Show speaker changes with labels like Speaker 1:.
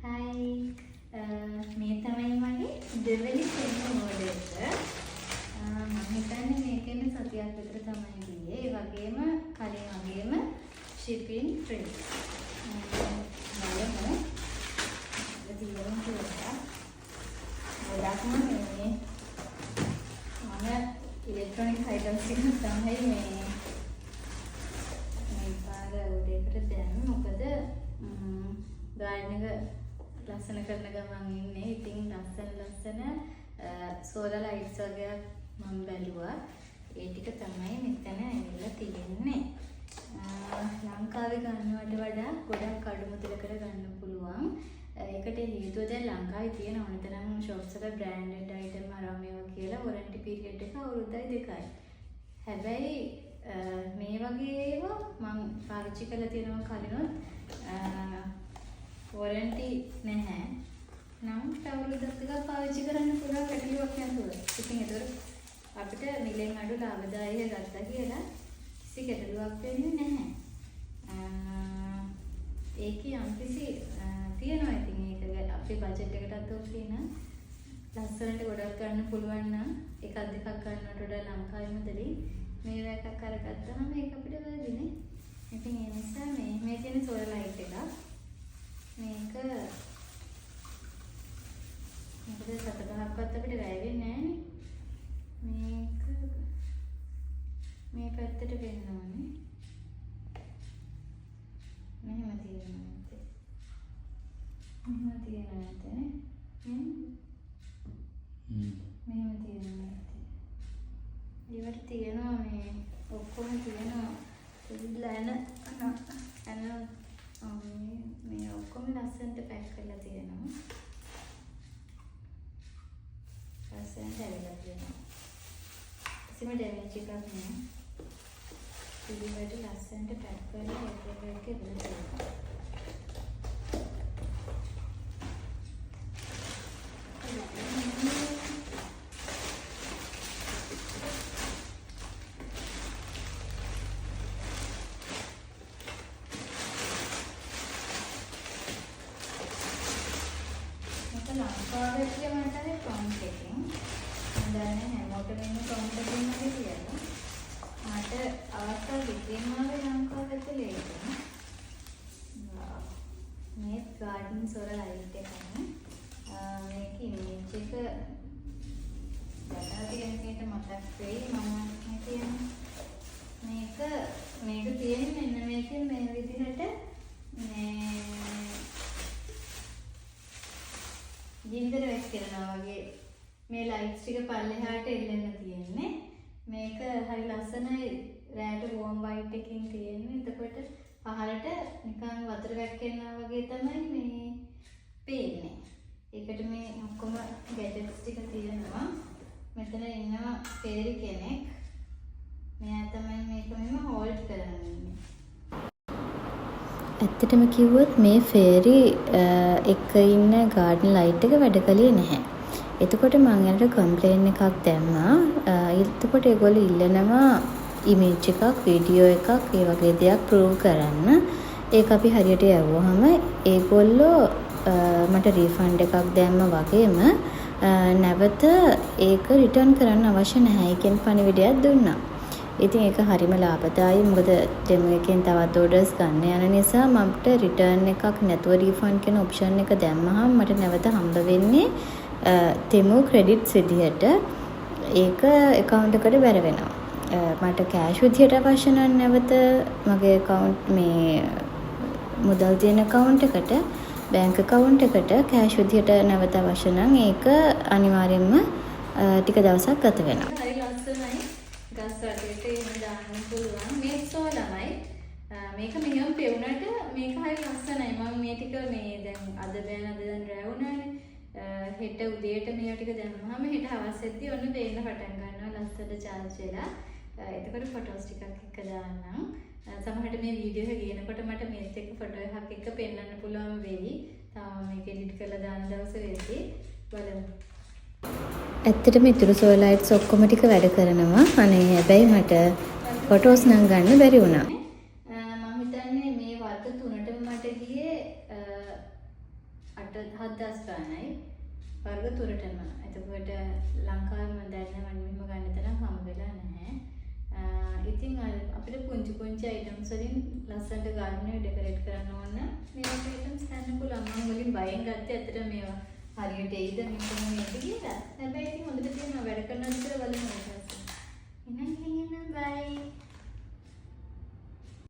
Speaker 1: Hi, මේ තමයි මගේ දෙවෙනි ටෙමු ඕඩර් එක. මම හිතන්නේ මේකෙන් සතියක් විතර තමයි ගියේ. ඒ වගේම කලින් වගේම shipping free. බලමු. තියෙනවා කියලා. ගොඩක්ම මේ මම ඉලෙක්ට්‍රොනික අයිටම්ස් ටික තමයි මේ මේ පාර ඕඩර් එකට දැම්මේ. මොකද ගාර්ඩන් එක ලස්සන කරන ගමන් ඉන්නේ. ඉතින් ලස්සන ලස්සන සෝලර් ලයිට්ස් වගේක් මම බැලුවා. ඒ ටික තමයි මෙතන ඇවිල්ලා තියෙන්නේ. ලංකාවේ ගන්නවට වඩා ගොඩක් අඩු මුදලකට ගන්න පුළුවන්. ඒකට හේතුව දැන් ලංකාවේ තියෙන ඕන තරම් ෂොප්ස් වල බ්‍රෑන්ඩඩ් අයිටම් අරන් මේවා කියලා වොරන්ටි පීරියඩ් එක අවුරුද්දයි දෙකයි. හැබැයි මේ වගේ ඒවා මං පාවිච්චි කරලා තියෙනවා කලිනුත් වොරන්ටි නැහැ. නමුත් අවුරුද්දක් දෙකක් පාවිච්චි කරන්න පුළුවන් ගැටලුවක් නැතුව. ඉතින් ඒතර අපිට මිලෙන් අඩු ලාභදායීව ගත්තා කියලා කිසි ගැටලුවක් වෙන්නේ නැහැ. ඒකේ යම්කිසි තියෙනවා. ඉතින් ඒක අපේ බජට් එකටත් ඕකේ නම් ලස්සනට ගොඩක් ගන්න පුළුවන් නම් එකක් දෙකක් ගන්නවට වඩා ලංකාවේ මුදලින් මේවා එකක් අරගත්තාම ඒක අපිට වැරදිනේ. ඉතින් ඒ නිසා මේ මේ තියෙන සෝලර් ලයිට් එකක්. මේක මොකද සත පහක්වත් අපිට වැය වෙන්නේ නෑනේ. මේක මේ පැත්තට වෙන්න ඕනේ. මෙහෙම තියෙනවා ඇත්තේ. මෙහෙම තියෙනවා ඇත්තේ නේ. මෙහෙම තියෙනවා ඇත්තේ. ඒවට තියෙනවා මේ ඔක්කොම තියෙනවා. ඇවිල්ලා එන එන මේ ඔක්කොම ලස්සනට පැක් කරලා තියෙනවා. ලස්සනට ඇවිල්ලා තියෙනවා. කිසිම ඩැමේජ් එකක් නෑ. පිළිවෙලට ලස්සනට පැක් කරලා ඒක එක ඇවිල්ලා තියෙනවා. මේක ලංකාවේ කියලා මට හරි ප්‍රොම්ප්ට් එකකින්. මම දන්නේ හැමෝටම ඉන්න ප්‍රොම්ප්ට් එකකින් හරි කියලා. මට අවස්ථාව දෙකේම ආවේ ලංකාව ඇතුලේ ඒක. මේ ගාඩන් සෝලර් ලයිට් එකක්. මේක ඉමේජ් එක දැකලා තියෙන කෙනෙක්ට මතක් වෙයි මම මේ තියෙන මේක මේක තියෙන්නේ මෙන්න මේකෙන් මේ විදිහට මේ ගින්දර වැක්කිරෙනවා වගේ මේ ලයිට්ස් ටික පල්ලෙහාට එල්ලෙන්න තියෙන්නේ. මේක හරි ලස්සනයි, රෑට වෝම් වයිට් එකකින් තියෙන්නේ. එතකොට පහළට නිකන් වතුර වැක්කෙනවා වගේ තමයි මේ පේන්නේ. ඒකට මේ ඔක්කොම ගැජට්ස් ටික තියෙනවා. මෙතන ඉන්නවා පේරි කෙනෙක්. මෙයා තමයි මේක මෙහෙම හෝල්ඩ් කරන් ඉන්නේ.
Speaker 2: ඇත්තටම කිව්වොත් මේ ෆේරි එක්ක ඉන්න ගාඩන් ලයිට් එක වැඩ කළේ නැහැ. එතකොට මං එයාලට කම්ප්ලේන් එකක් දැම්මා. එතකොට ඒගොල්ලෝ ඉල්ලනවා ඉමේජ් එකක්, වීඩියෝ එකක්, ඒ වගේ දෙයක් ප්‍රූව් කරන්න. ඒක අපි හරියට යවුවහම ඒගොල්ලෝ මට රීෆන්ඩ් එකක් දැම්ම වගේම නැවත ඒක රිටර්න් කරන්න අවශ්‍ය නැහැ කියන පණිවිඩයක් දුන්නා. ඉතින් ඒක හරිම ලාභදායී. මොකද ටෙමු එකෙන් තවත් ඕඩර්ස් ගන්න යන නිසා මට රිටර්න් එකක් නැතුව රීෆන්ඩ් කියන ඔප්ෂන් එක දැම්මහම මට නැවත හම්බ වෙන්නේ ටෙමු ක්‍රෙඩිට්ස් විදිහට. ඒක ඇකවුන්ට් එකට බැර වෙනවා. මට කෑෂ් විදිහට අවශ්‍ය නම් නැවත මගේ ඇකවුන්ට් මේ මුදල් තියෙන ඇකවුන්ට් එකට, බැංක් ඇකවුන්ට් එකට කෑෂ් විදිහට නැවත අවශ්‍ය නම් ඒක අනිවාර්යයෙන්ම ටික දවසක් ගත වෙනවා.
Speaker 1: හරි ලස්සනයි. ගස් වටේට එහෙම දාන්න පුළුවන්. මේ සෝලමයි. මේක මෙහෙම පෙවුනට මේක හරි ලස්සනයි. මම මේ ටික මේ දැන් අද බෑන අද දැන් රැ වුණානේ. හෙට උදේට මේවා ටික දැම්මහම හෙට හවස වෙද්දි ඔන්න පේන්න පටන් ගන්නවා ලස්සනට චාර්ජ් වෙලා. එතකොට ෆොටෝස් ටිකක් එක්ක දාන්නම්. සමහරට මේ වීඩියෝ එක ගේනකොට මට මේත් එක්ක ෆොටෝ එකක් එක්ක පෙන්වන්න පුළුවන් වෙයි. තාම මේක එඩිට් කරලා දාන දවස වෙද්දි බලමු.
Speaker 2: ඇත්තටම ඉතුරු සෝලර් ලයිට්ස් ඔක්කොම ටික වැඩ කරනවා. අනේ හැබැයි මට ෆොටෝස් නම් ගන්න බැරි වුණා.
Speaker 1: මම හිතන්නේ මේ වර්ග තුනටම මට ගියේ 8 7000 ගාණයි වර්ග තුනටම. එතකොට ලංකාවේ මම දන්නේ මම මෙහෙම ගන්න තරම් හම්බ වෙලා නැහැ. ඉතින් අර අපිට පුංචි පුංචි අයිටම්ස් වලින් ලස්සනට ගාඩන් එක ඩෙකොරේට් කරන්න ඕන නම් මේ වගේ අයිටම්ස් ගන්න පුළුවන්. මම මුලින් බයෙන් ගත්තේ ඇත්තට මේවා හරියට එයිද මේ කොහොම එයිද කියලා. හැබැයි ඉතින් හොඳට තියෙනවා, වැඩ කරනවද කියලා බලමු.